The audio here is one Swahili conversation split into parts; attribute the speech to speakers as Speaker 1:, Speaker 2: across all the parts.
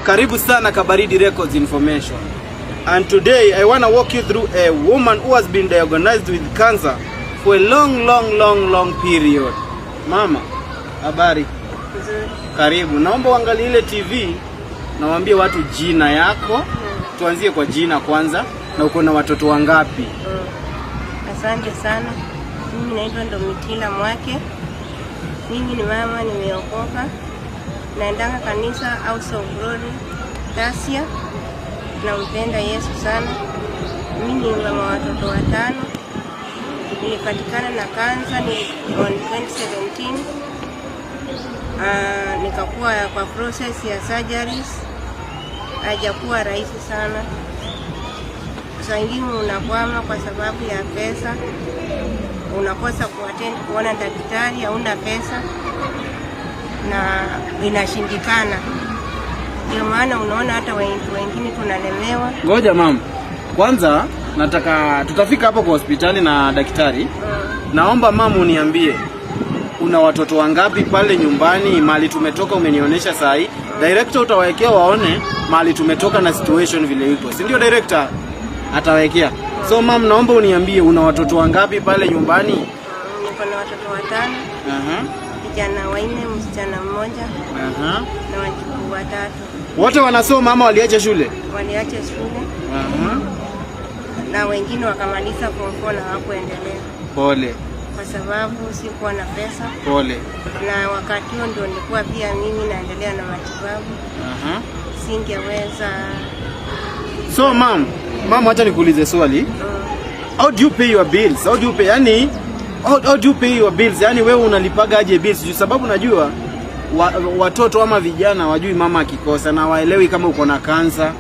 Speaker 1: Karibu sana Kabaridi Records Information. And today I want to walk you through a woman who has been diagnosed with cancer for a long, long, long, long period. Mama, habari?
Speaker 2: Nzuri.
Speaker 1: Karibu. Naomba uangalie ile TV na waambie watu jina yako. Tuanzie kwa jina kwanza, na uko na watoto wangapi?
Speaker 2: Asante sana. Mimi naitwa Ndomitila Mwake. Mimi ni mama, nimeokoka. Naendanga kanisa House of Glory Tasia. Nampenda Yesu sana. Mimi ni mama watoto watano. Nilipatikana na kansa ni on 2017. Nikakuwa kwa process ya surgeries. Hajakuwa rahisi sana. Saa ingine unakwama kwa sababu ya pesa, unakosa kuattend kuona daktari, hauna pesa na inashindikana. Ndio maana unaona hata wengine tunalemewa.
Speaker 1: Ngoja mama. Kwanza nataka tutafika hapo kwa hospitali na daktari. Naomba mama uniambie una watoto wangapi pale nyumbani, mahali tumetoka umenionyesha saa hii. Director utawawekea waone mahali tumetoka na situation vile iko, si ndio director? Atawekea. So mam, naomba uniambie una watoto wangapi pale nyumbani?
Speaker 2: Niko na watoto watano, vijana wanne, msichana mmoja na wajukuu watatu.
Speaker 1: Wote wanasoma ama waliacha shule?
Speaker 2: Waliacha shule na wengine wakamaliza form 4 na hawakuendelea
Speaker 1: Pole,
Speaker 2: kwa sababu sikuwa na pesa,
Speaker 1: pole.
Speaker 2: Na wakati huo ndio nilikuwa pia mimi naendelea na matibabu, singeweza.
Speaker 1: So mam, mam, acha nikuulize swali. How do you pay your bills? How do you pay? Yani, how do you pay your bills? Yani wewe unalipaga aje bills? Juu sababu najua watoto ama vijana wajui mama akikosa na waelewi kama uko na kansa.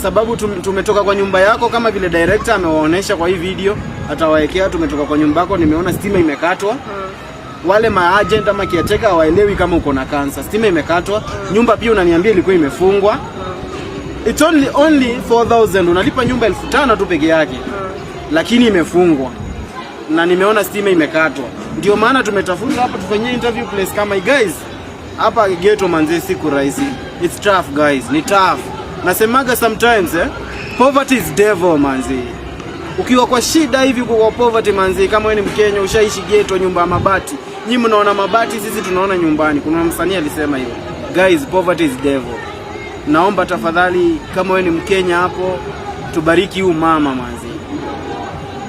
Speaker 1: Sababu tumetoka kwa nyumba yako kama vile director amewaonesha kwa hii video, atawaekea. Tumetoka kwa nyumba yako, nimeona stima imekatwa. Wale maagent ama caretaker hawaelewi kama uko na kansa. Stima imekatwa, nyumba pia unaniambia ilikuwa imefungwa. It's only 4000, unalipa nyumba 5,000 tu peke yake, lakini imefungwa na nimeona stima imekatwa. Ndio maana tumetafuta hapa tufanyie interview place kama hii guys. Hapa ghetto manze, siku rahisi. It's tough guys, ni tough. Nasemaga sometimes poverty is devil manze. Ukiwa kwa shida hivi, uko kwa poverty manze, kama wewe ni Mkenya ushaishi ghetto, nyumba ya mabati. Nyinyi mnaona mabati, sisi tunaona nyumbani. Kuna msanii alisema hiyo. Guys, poverty is devil. Naomba tafadhali, kama wewe ni Mkenya hapo, tubariki huyu mama manze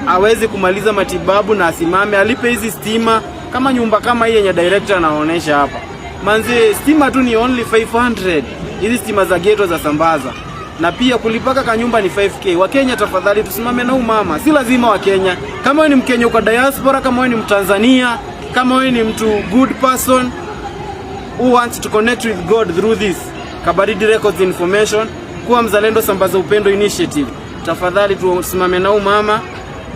Speaker 1: aweze kumaliza matibabu na asimame alipe hizi stima. Kama nyumba kama hii yenye director anaonyesha hapa manze, stima tu ni only 500, hizi stima za ghetto za sambaza, na pia kulipaka kanyumba ni 5K. Wakenya tafadhali tusimame na huyu mama, si lazima Wakenya. Kama wewe ni Mkenya uko diaspora, kama wewe ni Mtanzania, kama wewe ni mtu good person who wants to connect with God through this Kabaridi Records Information, kuwa mzalendo, sambaza upendo initiative, tafadhali tusimame na huyu mama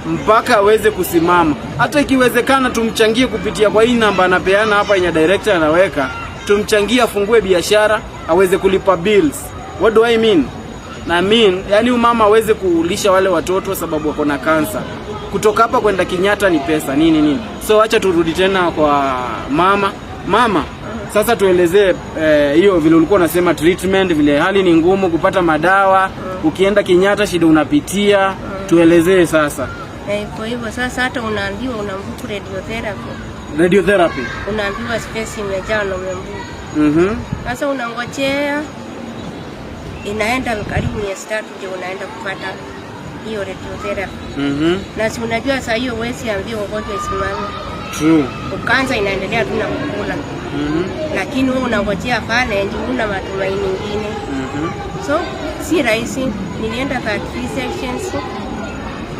Speaker 1: mpaka aweze kusimama. Hata ikiwezekana tumchangie kupitia kwa hii namba anapeana hapa yenye director anaweka, tumchangie afungue biashara aweze kulipa bills. What do I mean? Na mean, yani huyu mama aweze kulisha wale watoto sababu wako na kansa. Kutoka hapa kwenda Kenyatta ni pesa nini nini. So acha turudi tena kwa mama. Mama, sasa tuelezee hiyo vile ulikuwa unasema treatment, vile hali ni ngumu kupata madawa, ukienda Kenyatta shida unapitia, tuelezee sasa.
Speaker 2: Eh, kwa hivyo sasa hata unaambiwa unabook radiotherapy,
Speaker 1: Radiotherapy.
Speaker 2: Unaambiwa space imejaa na umebook. Sasa unangojea inaenda karibu miezi 3 ndio unaenda kupata hiyo radiotherapy. Na si unajua saa hiyo huwezi ambiwa ugonjwa isimame.
Speaker 1: True.
Speaker 2: Kansa inaendelea tu na kukula. Lakini wewe unangojea pale ndio una matumaini ingine. So si rahisi. Nilienda 33 sessions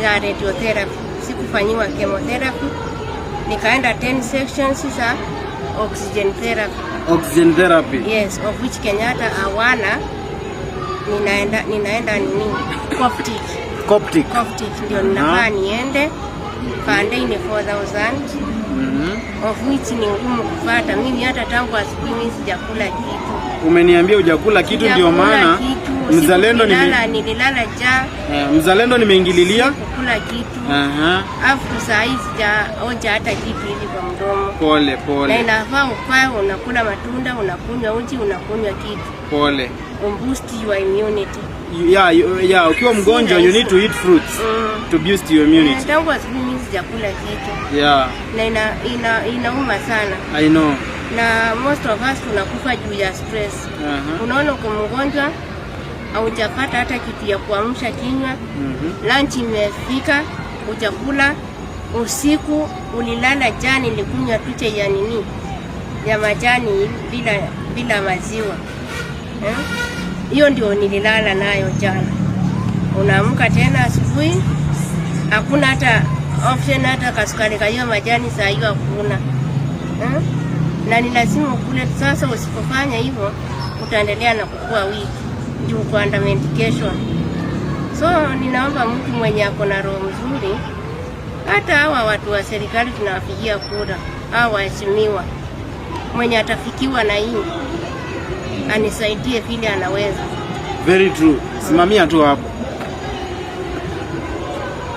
Speaker 2: ya radiotherapy, sikufanyiwa chemotherapy. Nikaenda 10 sessions za oxygen therapy.
Speaker 1: Oxygen therapy.
Speaker 2: Yes, of which Kenyatta hawana. Ninaenda nini? Coptic.
Speaker 1: Coptic.
Speaker 2: Coptic ndio ninafaa niende. Per day ni 4000, of which ni ngumu kupata. Mimi hata tangu asubuhi mimi sijakula kitu.
Speaker 1: Umeniambia hujakula kitu ndio
Speaker 2: Sijakula
Speaker 1: maana
Speaker 2: kitu.
Speaker 1: mzalendo nime
Speaker 2: Nililala njaa.
Speaker 1: Mzalendo nimeingililia.
Speaker 2: Kukula kitu. Afu saa hii sijaonja hata kitu hivi kwa mdomo.
Speaker 1: Pole
Speaker 2: Na
Speaker 1: pole.
Speaker 2: inafaa ukae unakula matunda, unakunywa uji, unakunywa kitu.
Speaker 1: Pole.
Speaker 2: Boost your immunity.
Speaker 1: Yeah, ukiwa mgonjwa you need to eat fruits to boost your immunity.
Speaker 2: Tangu asubuhi mimi sijakula kitu na inauma sana,
Speaker 1: I know.
Speaker 2: Na most of us tunakufa juu ya stress. Unaona uko mgonjwa, haujapata hata kitu ya kuamsha kinywa, lunch imefika, hujakula, usiku ulilala jana, nilikunywa tu chai ya nini ya majani bila maziwa, eh? Hiyo ndio nililala nayo jana. Unaamka tena asubuhi, hakuna hata option, hata kasukari ka hiyo majani saa hiyo hakuna, eh? Na ni lazima ukule. Sasa usipofanya hivyo utaendelea na kukua weak juu uko under medication. So ninaomba mtu mwenye ako na roho mzuri, hata hawa watu wa serikali tunawapigia kura, hawa waheshimiwa, mwenye atafikiwa na hii anisaidie vile anaweza.
Speaker 1: Very true. Simamia tu hapo.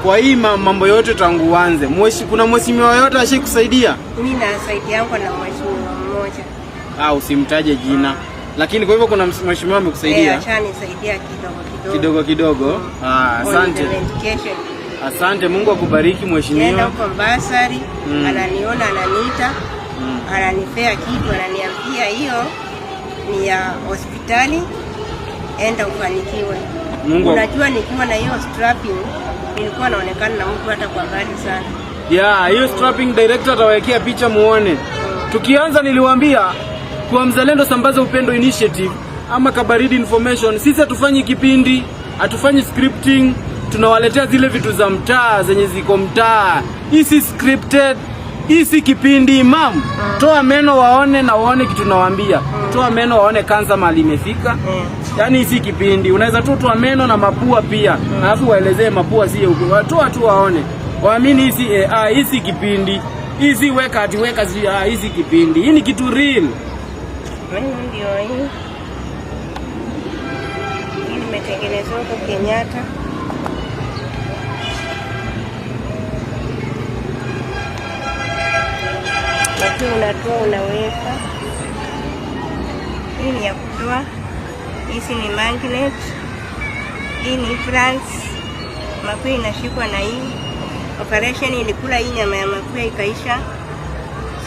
Speaker 1: Kwa hii mambo yote tangu uanze, kuna mheshimiwa yote ashakusaidia?
Speaker 2: Mimi nasaidiangwa na mheshimiwa mmoja.
Speaker 1: Ah, usimtaje jina. Lakini kwa hivyo kuna mheshimiwa amekusaidia?
Speaker 2: Eh, ashanisaidia kidogo kidogo.
Speaker 1: Kidogo kidogo. Ah,
Speaker 2: On
Speaker 1: asante.
Speaker 2: the medication.
Speaker 1: Asante, Mungu akubariki
Speaker 2: Nienda
Speaker 1: mheshimiwa.
Speaker 2: huko Mbasari, ananiona, ananiita, ananipea kitu, ananiambia hiyo ni ya hospitali, enda ufanikiwe.
Speaker 1: Mungu
Speaker 2: Unajua, nikiwa na hiyo strapping nilikuwa naonekana na mtu hata kwa mbali sana.
Speaker 1: Yeah, hiyo strapping director atawekea picha muone. Tukianza niliwaambia kwa Mzalendo Sambaza Upendo Initiative ama Kabaridi Information, sisi hatufanyi kipindi, hatufanyi scripting, tunawaletea zile vitu za mtaa zenye ziko mtaa. Hii si scripted, hii si kipindi. Mam, toa meno waone na waone kitu nawaambia. Toa meno waone kansa mahali imefika. Yaani hii si kipindi, unaweza tu toa meno na mapua pia, alafu waelezee mapua si huko. Toa tu waone. Waamini hii si AI, hii si kipindi. Hii si weka ati weka si hii si kipindi. Hii ni kitu real.
Speaker 2: Meno ndio hii. Hii nimetengenezwa huko Kenyatta. Lakini unatoa unaweka. Hii ni ya kutoa. Hizi ni magnet. Hii ni implants. Mapua inashikwa na hii. Operation ilikula hii nyama ya mapua ikaisha.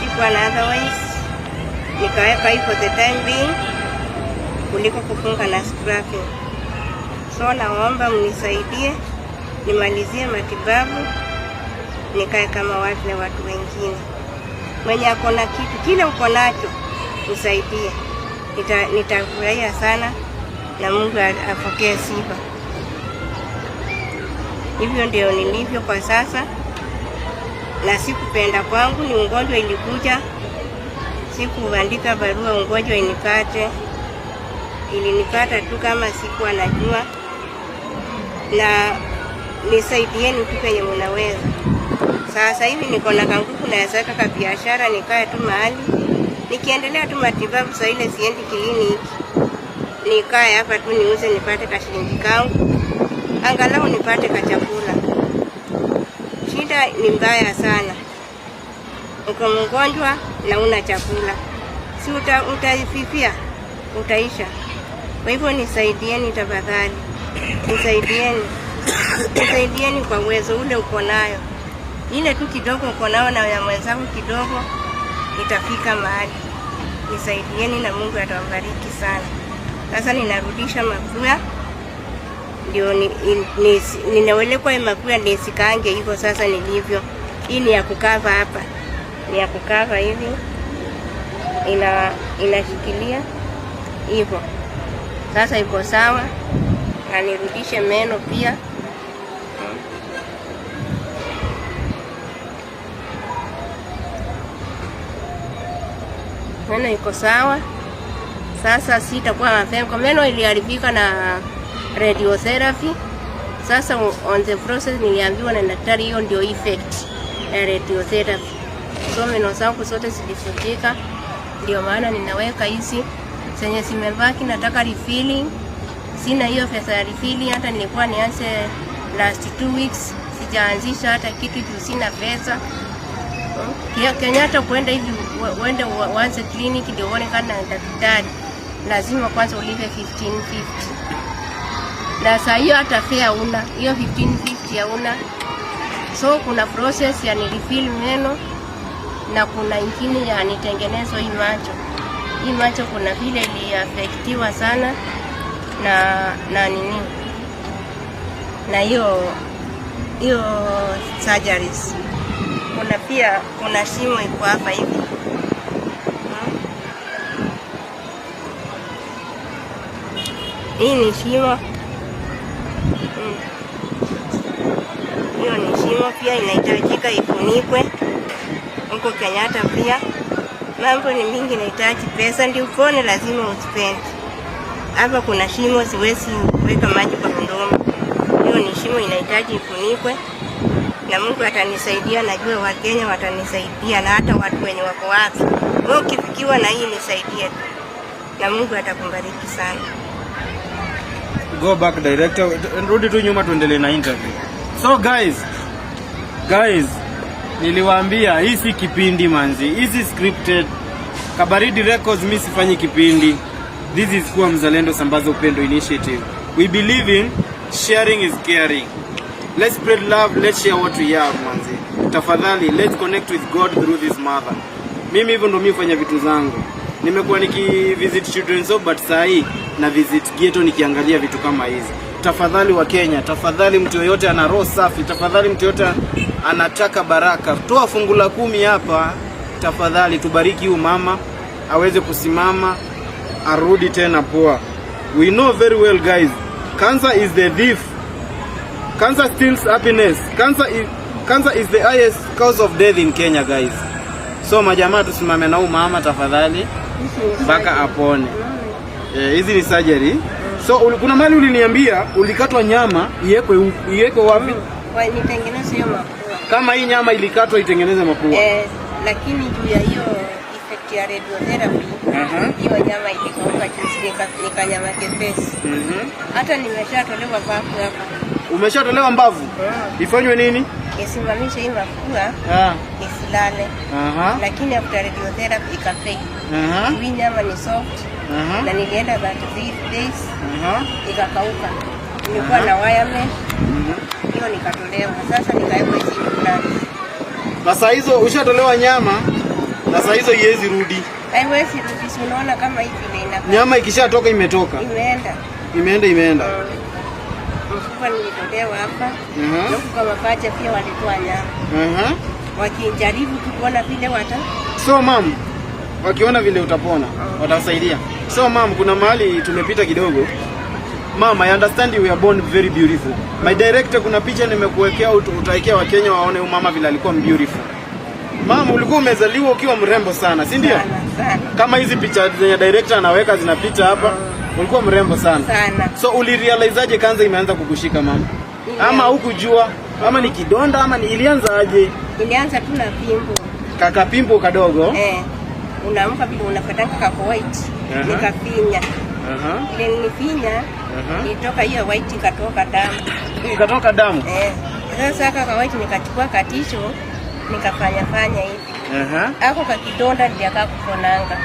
Speaker 2: Sikuwa na otherwise. Nikaweka hii for the time being kuliko kufunga na strapping. So naomba mnisaidie nimalizie matibabu nikae kama wale watu wengine. Mwenye ako na kitu kile uko nacho nisaidie, nitafurahia sana na Mungu apokee sifa. Hivyo ndio nilivyo kwa sasa, na sikupenda kwangu, ni ugonjwa ilikuja, sikuandika barua ugonjwa inipate, ilinipata tu kama sikuwa najua, na nisaidieni tu penye mnaweza. Sasa hivi niko na kanguvu naweza weka ka biashara, nikae tu mahali nikiendelea tu matibabu. Saa ile siendi kliniki, nikae hapa tu niuze nipate kashilingi kangu, angalau nipate kachakula. Shida ni mbaya sana, uko mgonjwa na una chakula, si utaififia, utaisha. Kwa hivyo nisaidieni tafadhali, nisaidieni, nisaidieni kwa uwezo ule uko nayo, ile tu kidogo uko nayo na ya mwenzangu kidogo, itafika mahali. Nisaidieni na Mungu atawabariki sana. Sasa ninarudisha mapua ndio ninawelekwa mapua nisikaange hivyo sasa nilivyo. Hii ni ya kucover hapa, ni ya kucover hivi, inashikilia hivyo. Sasa iko sawa, na nirudishe meno pia. Meno iko sawa. Sasa sitakuwa mapema. Meno iliharibika na radiotherapy. Sasa on the process niliambiwa na daktari hiyo ndio effect ya radiotherapy. So meno zangu zote zilivunjika, ndio maana ninaweka hizi zenye zimebaki, nataka refilling. Sina hiyo pesa ya refilling, hata nilikuwa nianze last 2 weeks, sijaanzisha hata kitu juu sina pesa. Kenyatta kuenda hivi uende uanze clinic ndio uone kama na daktari. Lazima kwanza ulipe 1550, na saa hiyo hata fare hauna, hiyo 1550 hauna. So kuna process ya nirefill meno na kuna ingine ya nitengenezwe hii macho. Hii macho kuna vile iliaffectiwa sana na nini na hiyo hiyo surgeries. Kuna pia kuna shimo iko hapa hivi. Hii ni shimo. Hiyo ni shimo pia inahitajika ifunikwe huko Kenyatta pia. Mambo ni mingi, inahitaji pesa ndio upone, lazima uspend. Hapa kuna shimo, siwezi weka maji kwa mdomo. Hiyo ni shimo inahitaji ifunikwe, na Mungu atanisaidia. Najua Wakenya watanisaidia na hata watu wenye wako wapi. Wewe ukifikiwa na hii nisaidie tu, na Mungu atakubariki sana.
Speaker 1: Go back, director, rudi tu nyuma tuendelee na interview. So guys, niliwaambia hii si kipindi manzi, hii si scripted. Kabaridi Records, mi sifanyi kipindi. This is Kuwa Mzalendo Sambaza Upendo Initiative. We believe in sharing is caring. Let's spread love, let's share what we have manzi. Tafadhali, let's connect with God through this mother. Mimi hivyo ndo mimi hufanya vitu zangu. Nimekuwa niki visit children's home, but saa hii na visit ghetto nikiangalia vitu kama hizi. Tafadhali Wakenya, tafadhali mtu yoyote ana roho safi, tafadhali mtu yoyote anataka baraka, toa fungu la 10 hapa tafadhali, tubariki huyu mama aweze kusimama arudi tena poa. We know very well, guys, cancer is the thief. Cancer steals happiness. Cancer is the highest cause of death in Kenya, guys. So majamaa, tusimame na huyu mama tafadhali mpaka apone. Eh, hizi ni surgery. So kuna mahali uliniambia ulikatwa nyama iwekwe wapi?
Speaker 2: Nitengeneze hiyo mapua.
Speaker 1: Kama hii nyama ilikatwa itengeneze mapua.
Speaker 2: Eh, lakini juu ya hiyo effect ya radiotherapy, hiyo nyama ilikauka juu nikanyama kepesi. Hata nimeshatolewa mbavu hapa.
Speaker 1: Umeshatolewa mbavu? Ifanywe nini?
Speaker 2: Isimamishe hii mapua isilale. Lakini after radiotherapy ikafail. Hii nyama ni soft na nilienda 33 days ikakauka. Nilikuwa na wire mesh, hiyo nikatolewa. Sasa nikawekwa hizi implants.
Speaker 1: Na saa hizo ushatolewa nyama na saa hizo iwezi rudi.
Speaker 2: Haiwezi rudi, si unaona kama hivi vile inakaa.
Speaker 1: Nyama ikishatoka imetoka.
Speaker 2: Imeenda.
Speaker 1: Imeenda imeenda.
Speaker 2: Mfupa nilitolewa hapa. Na huku kwa mapacha pia walitoa nyama. Wakijaribu tu kuona vile wata
Speaker 1: So mam, wakiona vile utapona watasaidia. So mam, kuna mahali tumepita kidogo. Mom, I understand you were born very beautiful. My director, kuna picha nimekuwekea, utawekea Wakenya waone huyu mama vile alikuwa beautiful. Mom, ulikuwa umezaliwa ukiwa mrembo sana, si ndio?
Speaker 2: Sana sana.
Speaker 1: Kama hizi picha zenye director anaweka zinapita hapa, ulikuwa mrembo sana.
Speaker 2: Sana.
Speaker 1: So ulirealize aje kansa imeanza kukushika, mama? Ama hukujua? Ama ni kidonda ama ni ilianza aje?
Speaker 2: Ilianza tu na pimple.
Speaker 1: Kaka pimple kadogo.
Speaker 2: Eh. Unaamka vile unapatanga kako white. Nikafinya. Ile nilifinya, ilitoka hiyo white ikatoka damu.
Speaker 1: Ikatoka damu.
Speaker 2: Eh. Sasa aka white nikachukua katissue nikafanya fanya hivi. Ako kakidonda ndio akakuponanga.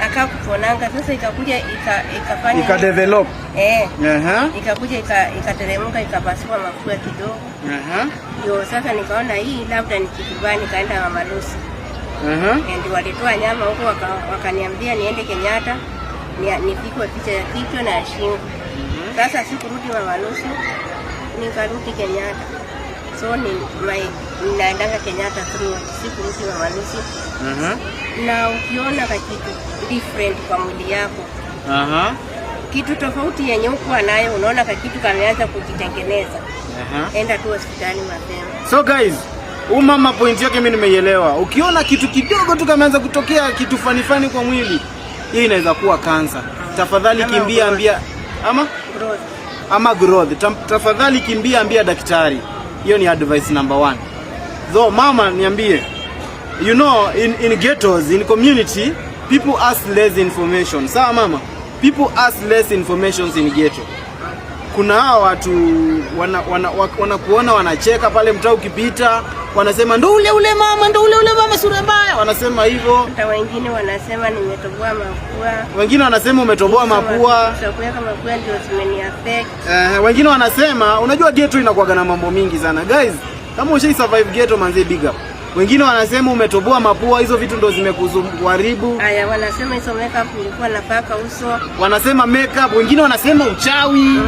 Speaker 2: Akakuponanga sasa ikakuja ikafanya
Speaker 1: Ika develop.
Speaker 2: Eh. Ikakuja ikateremka ikapasua mafua kidogo. Ndio sasa nikaona hii labda ni kitu gani, nikaenda Mama Lucy. Ndio walitoa nyama huko wakaniambia niende Kenyatta nipigwe picha ya kichwa na ya shingo. Sasa sikurudi Mama Lucy, nikarudi Kenyatta. So ni my ninaendanga Kenyatta through, sikurudi Mama Lucy. Na ukiona kakitu different kwa mwili yako, kitu tofauti yenye ukuwa nayo, unaona kakitu kameanza kujitengeneza, enda tu hospitali mapema.
Speaker 1: So guys, huyu mama point yake mimi nimeielewa. Ukiona kitu kidogo tu kameanza kutokea kitu funny funny kwa mwili, hii inaweza kuwa kansa. Tafadhali
Speaker 2: Ama
Speaker 1: kimbia
Speaker 2: growth.
Speaker 1: Ambia ama
Speaker 2: Growth.
Speaker 1: Ama growth. Tafadhali kimbia ambia daktari. Hiyo ni advice number one. Though mama, niambie, in ghettos, in community, people ask less information. Sawa mama? People ask less information in ghetto. Kuna hawa watu wanakuona wana wanacheka pale mtaa ukipita, Wanasema ndo ule ule mama, ndo ule ule mama sura mbaya, wanasema hivyo.
Speaker 2: Hata wengine wanasema nimetoboa mapua.
Speaker 1: Wengine wanasema umetoboa mapua.
Speaker 2: Za kuweka mapua ndio zimeni affect.
Speaker 1: Wengine wanasema, unajua ghetto inakuwaga na mambo mingi sana. Guys, kama ushai survive ghetto manze, big up. Wengine wanasema umetoboa mapua, hizo vitu ndo zimekuharibu.
Speaker 2: Aya, wanasema hizo makeup nilikuwa napaka uso.
Speaker 1: Wanasema makeup, wengine wanasema uchawi.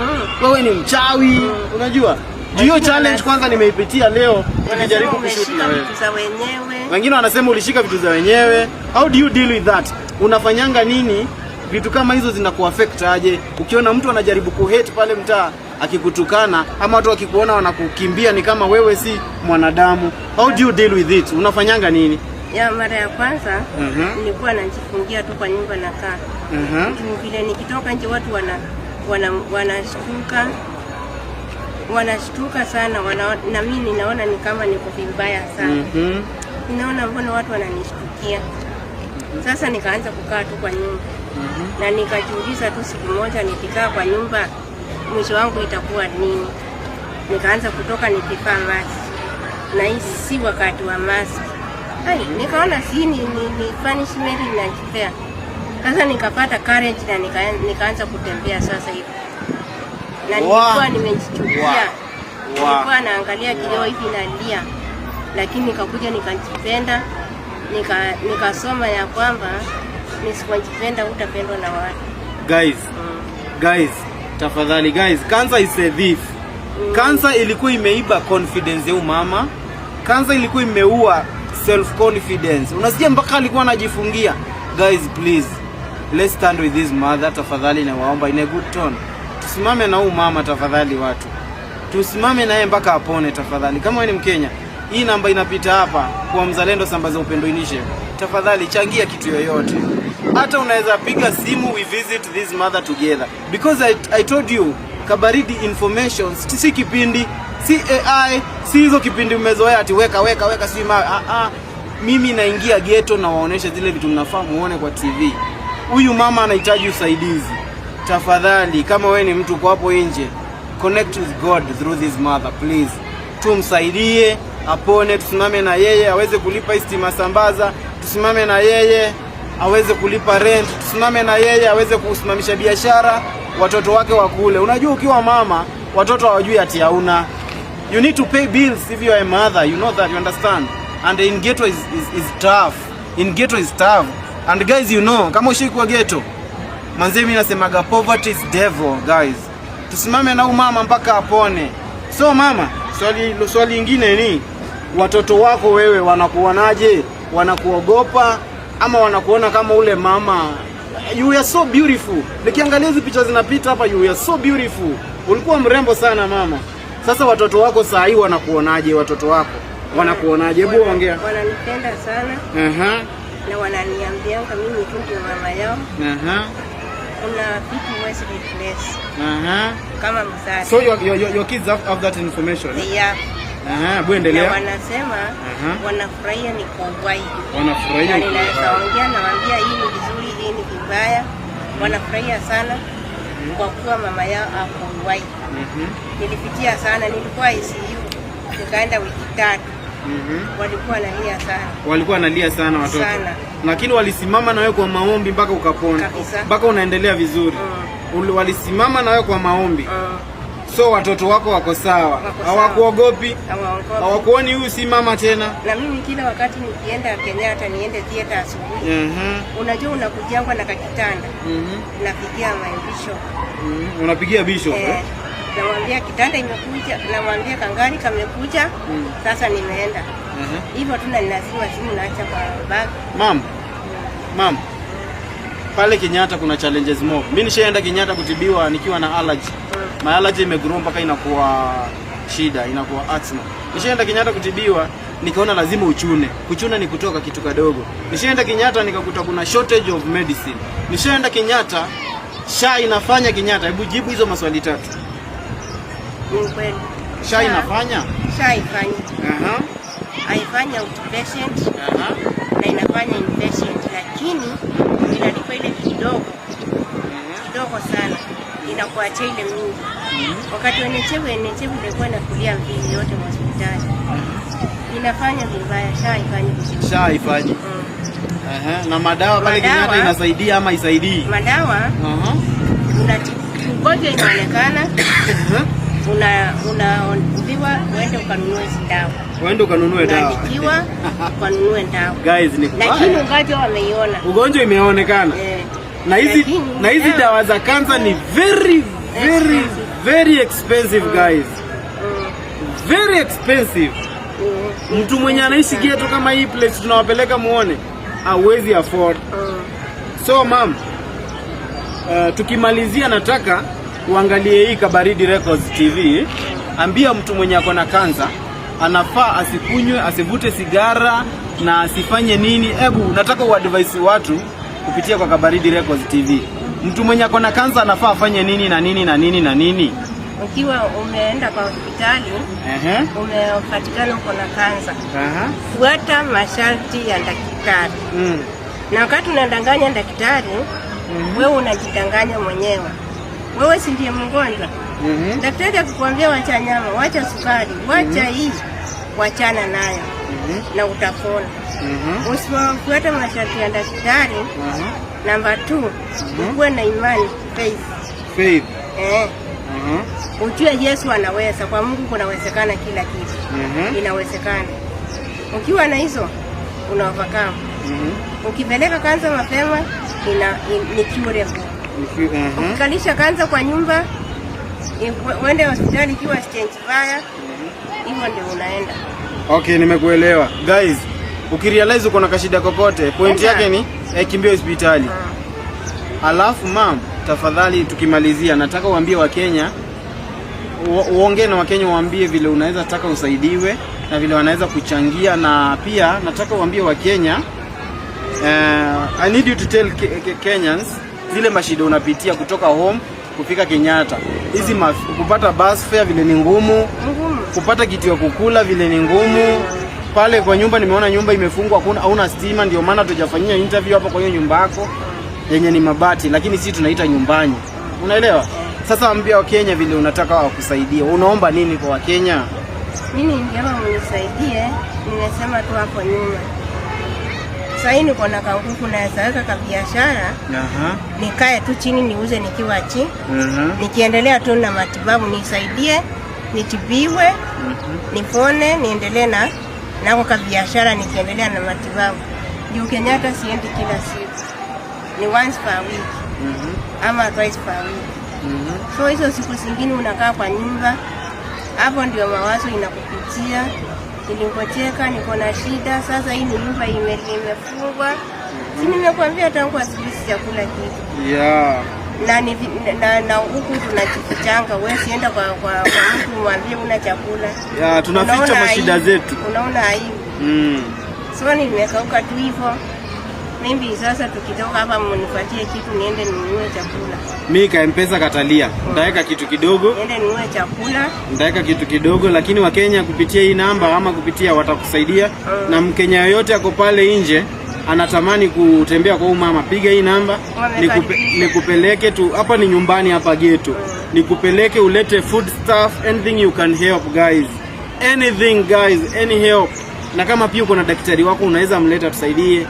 Speaker 1: Wewe ni mchawi. Unajua? Juu hiyo
Speaker 2: Wengine
Speaker 1: challenge kwanza nimeipitia leo
Speaker 2: Wanasema
Speaker 1: nikijaribu kushoot
Speaker 2: umeshika
Speaker 1: na wewe.
Speaker 2: vitu za wenyewe.
Speaker 1: Wengine wanasema ulishika vitu za wenyewe. How do you deal with that? Unafanyanga nini? Vitu kama hizo zinakuaffect aje? Ukiona mtu anajaribu kuhate pale mtaa akikutukana ama watu wakikuona wanakukimbia ni kama wewe si mwanadamu. How do you deal with it? Unafanyanga nini?
Speaker 2: Ya mara ya kwanza nilikuwa najifungia tu kwa nyumba nakaa. Juu vile nikitoka nje watu wana wanashtuka, wanashtuka sana na mimi ninaona ni kama niko vibaya sana. Ninaona mbona watu wananishtukia. Sasa nikaanza kukaa tu kwa nyumba na nikajiuliza tu siku moja, nikikaa kwa nyumba mwisho wangu itakuwa nini? Nikaanza kutoka nikivaa mask, na hii si wakati wa mask. Ai, nikaona si ni punishment ninajipea. Sasa nikapata courage na nikaanza kutembea sasa hivi, na nilikuwa nimejichukia. Nilikuwa naangalia kioo hivi nalia, lakini nikakuja nikajipenda, nikasoma ya kwamba nisipojipenda utapendwa na watu.
Speaker 1: Guys, guys, tafadhali guys, cancer is a thief. Cancer ilikuwa imeiba confidence ya huyu mama. Cancer ilikuwa imeua self confidence. Unasikia mpaka alikuwa anajifungia. Guys, please let's stand with this mother tafadhali, na waomba in a good tone. Tusimame na huyu mama tafadhali, watu. Tusimame naye mpaka apone tafadhali. Kama wewe ni Mkenya, hii namba inapita hapa kwa Mzalendo Sambaza Upendo Initiative. Tafadhali changia kitu yoyote. Hata unaweza piga simu, we visit this mother together. Because I told you Kabaridi information si kipindi, si AI, si hizo kipindi mmezoea ati weka weka weka si ma ah, ah. Mimi naingia ghetto na waonesha zile vitu mnafaa muone kwa TV. Huyu mama anahitaji usaidizi. Tafadhali kama wewe ni mtu uko hapo nje, connect with God through this mother please. Tumsaidie apone, tusimame na yeye aweze kulipa stima sambaza, tusimame na yeye aweze kulipa rent, tusimame na yeye aweze kusimamisha biashara, watoto wake wakule. Unajua ukiwa mama, watoto hawajui ati hauna. You need to pay bills if you are a mother, you know that, you understand. And in ghetto is tough. In ghetto is tough. And guys, you know, kama ushaikuwa ghetto, manze mimi nasemaga poverty is devil, guys. Tusimame na huyu mama mpaka apone. So mama, swali lingine ni watoto wako wewe wanakuonaje? Wanakuogopa ama wanakuona kama ule mama? You are so beautiful. Nikiangalia hizi picha zinapita hapa, you are so beautiful. Ulikuwa mrembo sana mama. Sasa watoto wako saa hii wanakuonaje? Watoto wako wanakuonaje? Hebu ongea.
Speaker 2: Wananipenda sana na wananiambianga mimi tu ndio mama yao. Kuna vitu huwezi replace kama mzazi.
Speaker 1: So your kids have that information?
Speaker 2: Yeah.
Speaker 1: Aha, hebu
Speaker 2: Na
Speaker 1: endelea.
Speaker 2: wanasema wanafurahia niko uhai.
Speaker 1: Wanafurahia
Speaker 2: Na
Speaker 1: uko
Speaker 2: ninaweza
Speaker 1: uhai.
Speaker 2: ongea, nawaambia hii ni vizuri, hii ni vibaya. Wanafurahia sana kwa kuwa mama yao ako uhai. Nilipitia sana, nilikuwa ICU nikaenda wiki 3. Walikuwa nalia sana.
Speaker 1: Walikuwa wanalia sana watoto.
Speaker 2: Sana.
Speaker 1: Lakini walisimama na wewe kwa maombi mpaka ukapona.
Speaker 2: Kabisa.
Speaker 1: Mpaka unaendelea vizuri. Walisimama na wewe kwa maombi. So watoto wako wako sawa.
Speaker 2: Wako sawa.
Speaker 1: Hawakuogopi.
Speaker 2: Hawaogopi.
Speaker 1: Hawakuoni huyu si mama tena.
Speaker 2: Na mimi kila wakati nikienda Kenyatta, niende theater asubuhi, unajua unakujangwa na kakitanda, napigia my bishop.
Speaker 1: Unapigia bishop, eh?
Speaker 2: Eh, namwambia kitanda imekuja, namwambia kangari kamekuja, sasa nimeenda hivyo tu, na ninazima simu naacha kwa bag.
Speaker 1: Mam. Mam. Pale Kenyatta kuna challenges more. Mimi nishaenda Kenyatta kutibiwa nikiwa na allergy. My allergy imegrow mpaka inakuwa shida, inakuwa asthma. Nishaenda Kenyatta kutibiwa, nikaona lazima uchune. Kuchuna ni kutoka kitu kadogo. Nishaenda Kenyatta nikakuta kuna shortage of medicine. Nishaenda Kenyatta, SHA inafanya Kenyatta. Hebu jibu hizo maswali tatu.
Speaker 2: Ni kweli.
Speaker 1: SHA inafanya?
Speaker 2: SHA haifanyi, haifanyi outpatient na inafanya inpatient, lakini inalipa ile kidogo kidogo sana, inakuachia ile mingi. Wakati wa NHIF, NHIF ilikuwa inakulia mbili yote hospitali. Inafanya vibaya, SHA haifanyi vizuri.
Speaker 1: SHA haifanyi. Aha. Na madawa pale
Speaker 2: Madawa.
Speaker 1: Kenyatta inasaidia ama isaidii?
Speaker 2: Madawa ugonjwa inaonekana, unaambiwa uende ukanunue dawa.
Speaker 1: Uende ukanunue dawa.
Speaker 2: Unaandikiwa ukanunue dawa.
Speaker 1: Guys, ni
Speaker 2: Lakini
Speaker 1: kubaya.
Speaker 2: ugonjwa wameiona.
Speaker 1: Ugonjwa imeonekana. Na hizi
Speaker 2: Lakini
Speaker 1: na hizi dawa za kansa ni very very
Speaker 2: Expensive.
Speaker 1: Very expensive, guys. Very expensive. Mtu mwenye anaishi ghetto kama hii place tunawapeleka muone, hawezi afford. So ma'am, tukimalizia nataka uangalie hii Kabaridi Records TV. Ambia mtu mwenye ako na kansa anafaa asikunywe, asivute sigara na asifanye nini. Hebu nataka uadvise watu kupitia kwa Kabaridi Records TV. Mtu mwenye ako na kansa anafaa afanye nini na nini na nini na nini?
Speaker 2: Ukiwa umeenda kwa hospitali, umepatikana uko na kansa, fuata masharti ya daktari. Na wakati unadanganya daktari, wewe unajidanganya mwenyewe. Wewe si ndiye mgonjwa?
Speaker 1: Mhm.
Speaker 2: Daktari akikwambia wacha nyama, wacha sukari, wacha hii, wachana nayo na utapona. Usipofuata masharti ya daktari, namba 2, ukuwe na imani, faith.
Speaker 1: Faith.
Speaker 2: Eh, ujue Yesu anaweza, kwa Mungu kunawezekana kila kitu. Inawezekana. Ukiwa na hizo una overcome. Ukipeleka kansa mapema ni curable. Ukikalisha kansa kwa nyumba, uende hospitali ikiwa stage mbaya, hivyo ndio unaenda.
Speaker 1: Okay, nimekuelewa. Guys, ukirealize uko na kashida kokote, point
Speaker 2: Enda.
Speaker 1: Yake ni kimbia hospitali. Alafu ma'am, tafadhali tukimalizia, nataka uambie Wakenya, uongee na Wakenya, uambie vile unaweza taka usaidiwe na vile wanaweza kuchangia, na pia nataka uambie Wakenya, I need you to tell Kenyans zile mashida unapitia kutoka home kufika Kenyatta, hizi kupata bus fare vile ni ngumu,
Speaker 2: Ngumu.
Speaker 1: Kupata kitu ya kukula vile ni ngumu. Pale kwa nyumba nimeona nyumba imefungwa, hakuna, hauna stima, ndio maana tujafanyia interview hapo kwa hiyo nyumba yako yenye ni mabati, lakini sisi tunaita nyumbani. Unaelewa? Sasa ambia Wakenya vile unataka wakusaidie. Unaomba nini kwa Wakenya?
Speaker 2: Mimi ningeomba mnisaidie, nimesema tu hapo nyuma. Sasa hii niko na kanguku, naweza weka ka biashara, nikae tu chini niuze nikiwa chini, nikiendelea tu na matibabu, nisaidie nitibiwe, nipone, niendelee na nako ka biashara nikiendelea na matibabu. Juu Kenyatta siendi kila siku, ni once per week ama twice per week. So hizo siku zingine unakaa kwa nyumba, hapo ndio mawazo inakupitia. Nilipocheka niko na shida sasa, hii ni nyumba imefungwa. Si nimekuambia tangu asubuhi sijakula kitu na huku tunajifichanga. Wewe sienda kwa mtu mwambie una chakula.
Speaker 1: Yeah, tunaficha
Speaker 2: Unaona
Speaker 1: mashida
Speaker 2: aibu.
Speaker 1: Zetu.
Speaker 2: Unaona aibu. So nimekauka tu hivyo. Maybe sasa tukitoka hapa mnipatie kitu niende ninunue chakula.
Speaker 1: Mi ka M-Pesa katalia. Ndaweka kitu kidogo,
Speaker 2: Niende ninunue chakula.
Speaker 1: Ndaweka kitu kidogo, lakini Wakenya kupitia hii namba ama kupitia watakusaidia. Na Mkenya yoyote ako pale nje anatamani kutembea kwa huyu mama, piga hii namba
Speaker 2: Wamekaribisha.
Speaker 1: Nikupeleke tu hapa, ni nyumbani hapa ghetto, nikupeleke ulete food stuff, anything you can help, guys, anything, guys, any help. Na kama pia uko na daktari wako unaweza mleta tusaidie,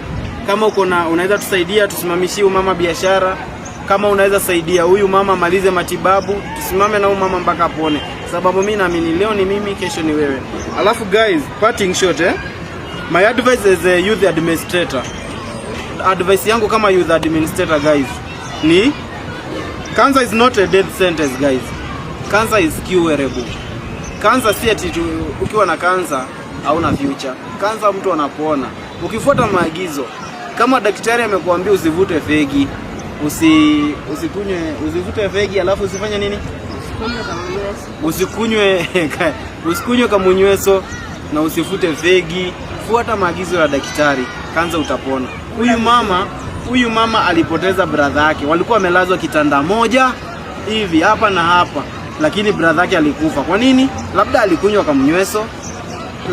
Speaker 1: kama uko na unaweza tusaidia tusimamishie huyu mama biashara, kama unaweza saidia huyu mama amalize matibabu, tusimame na huyu mama mpaka apone, sababu mimi naamini leo ni mimi, kesho ni wewe. Alafu guys, parting shot, eh? My advice as a youth administrator, advice yangu kama youth administrator, guys, ni cancer is not a death sentence, guys. Cancer is curable. Cancer si ati ukiwa na cancer hauna future. Cancer mtu anapona ukifuata maagizo. Kama daktari amekuambia usivute fegi, usikunywe, usivute fegi, alafu usifanye nini?
Speaker 2: Usikunywe kamunyweso.
Speaker 1: Usikunywe kamunyweso na usifute fegi. Fuata maagizo ya daktari, kansa utapona. Huyu mama alipoteza brother yake, walikuwa wamelazwa kitanda moja hivi hapa na hapa, lakini brother yake alikufa. Kwa nini? Labda alikunywa kamnyweso,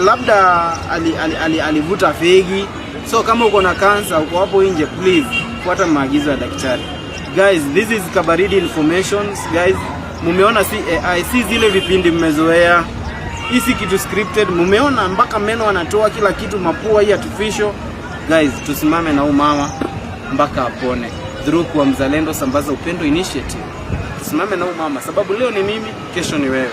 Speaker 1: labda alivuta fegi. So kama uko na kansa, uko hapo nje, please fuata maagizo ya daktari. Guys, this is Kabaridi Informations. Guys, mumeona si AI, si zile vipindi mmezoea. Hii si kitu scripted. Mumeona mpaka meno wanatoa kila kitu, mapua hii artificial. Guys, tusimame na huyu mama mpaka apone. Through kwa Mzalendo Sambaza Upendo Initiative. Tusimame na huyu mama sababu leo ni mimi, kesho ni wewe.